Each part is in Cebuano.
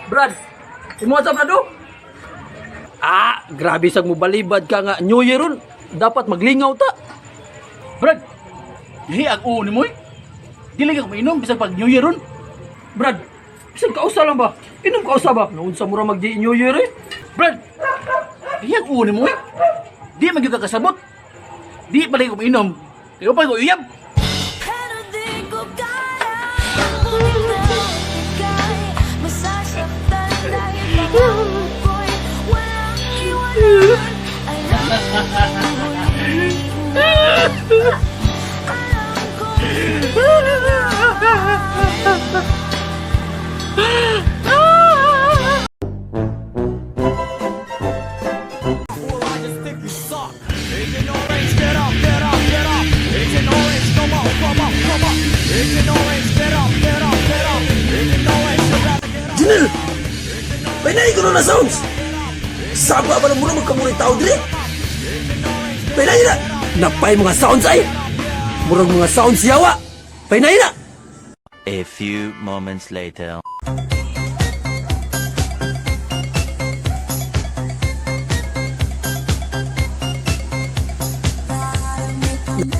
Brad, imo sa Brad oh. Ah, grabe sag mo balibad ka nga New Year ron. Dapat maglingaw ta. Brad, dihi ang uo ni mo eh. Dili ka mainom bisag pag New Year ron. Brad, bisan kausa lang ba? Inom kausa ba? Naunsa mo ra mag New Year eh. Brad, dihi ang uo ni mo eh. Di man gyud ka kasabot. Di pa ko mainom. Kaya pa ko uyab. Pero di ko kaya bumitaw. Ika'y masasaktan dahil pangako ko'y walang iwanan. Alam kong hindi na. Alam kong hindi na. Jinil! Painay ko na sounds! Saba ba na muna magkamuray tao dire? Painay na! Napay mga sounds ay. Murag mga sounds yawa. Painay na. A few moments later.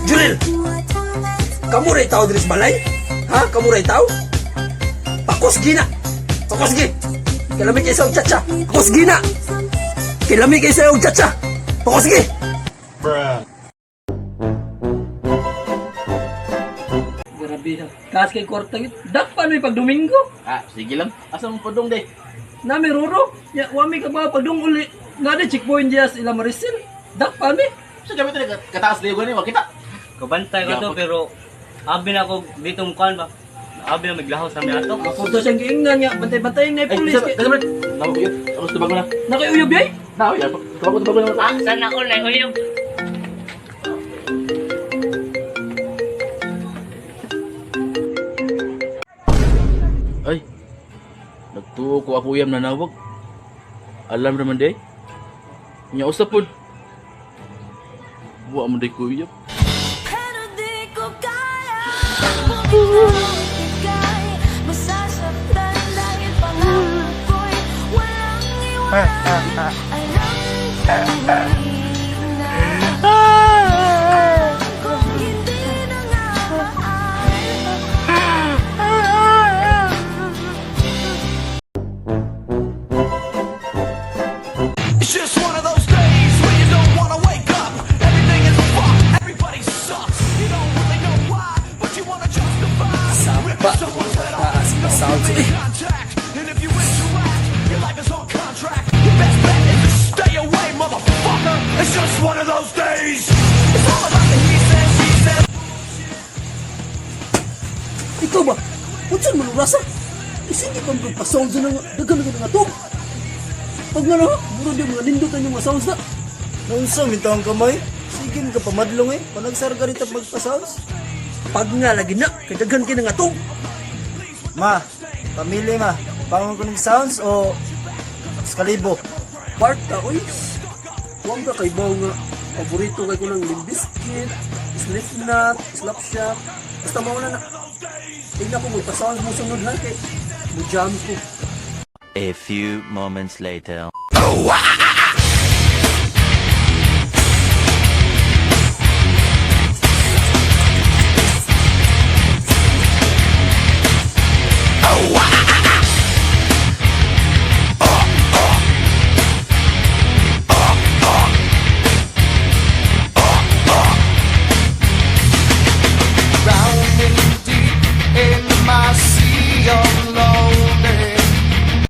Junil! Kamuray tao dire sa balay? Ha? Kamuray tao? Pakos gina! Pakos gi! Kilami kayo sa chacha! Pakos gina! Kilami kayo sa chacha! Pakos gi! Grabe ha. Taas kay kwarta gid. Dakpan mi pag Domingo. Ah, sige lang. Asa mo padung day? Nami ruro. Ya, wami ka ba pagdung uli. Nade checkpoint diya sa ila Marisil. Dakpan mi. Sa gamit na kataas liyo gani, wa kita. Kabantay ko to pero abi na ako dito mukuan ba. Abi na maglahaw sa mi ato. Ako to siyang giingnan nga bantay-bantay na Ay, pulis. isa, isa, Brad. Nawa ko yun. Tapos tubago na. Nakiuyab yay. Nawa yan. Tubago, tubago na. Ah, sana all na uyab. Ay, nagtuo ko ako uyam nanawag. Alam naman day. Nya usa pod. Wa man day ko uyab. Pero di ko kaya bumitaw. Ika'y masasaktan dahil pangako ko'y walang iwanan. Alam kong hindi na. Alam kong hindi na nga mahal. It's just one of those days where you don't wanna wake up. Everything is fucked, everybody sucks. You don't really know why, but you wanna justify. Saba! Someone's head off, Taas pa sounds eh! contact. And if you interact, your life is on contract. Your best bet is to stay away, motherfucker. It's just one of those days. It's all about the he said, she said. Ikaw ba? Unsan man ang rasa? Isige pa mo pa-sounds na nga, daghan na nga to. Pag nga na, murag yung mga nindot ang mga sounds na. Naunsa mintaw ang kamay? Sige ka pamadlong eh. Panagsar ka rito magpa-sounds. Pag nga lagi na, kay daghan kay nga to. Ma, pamili ma. Bangon ko ng sounds o skalibo. Part ka, oy. Huwag ka kay baw nga. Paborito kay ko ng Limbiskit, Slipknot, Slapshot. Basta mauna na. Tingnan ko mo, pa-sounds mo sunod ha, kay mo jam ko. A few moments later.